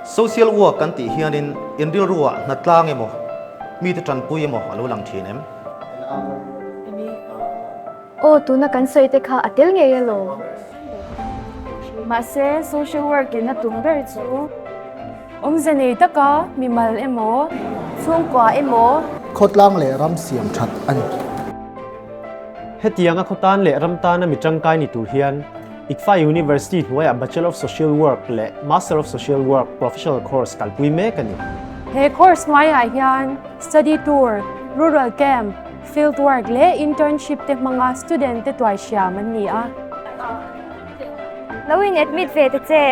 Social work kan tih hianin in rilruah hnatlang emaw, mite tanpui emaw a lo lang thin em? Aw, tuna kan sawi te kha a tel ngei elaw? Mahse, social work in a tum ber chu. Awmze nei taka mimal emaw, chhungkua emaw. Khawtlang leh ram siam that a ni. Hetianga khawtan leh ram tana mi tangkai ni tur hian ICFAI University hnuaiah Bachelor of Social Work leh Master of Social Work Professional Course kalpui mek a ni. He course hnuaiah hian study tour, rural camp, field work leh internship te hmanga student te tuaihriam an ni a. Lo in admit ve ta che.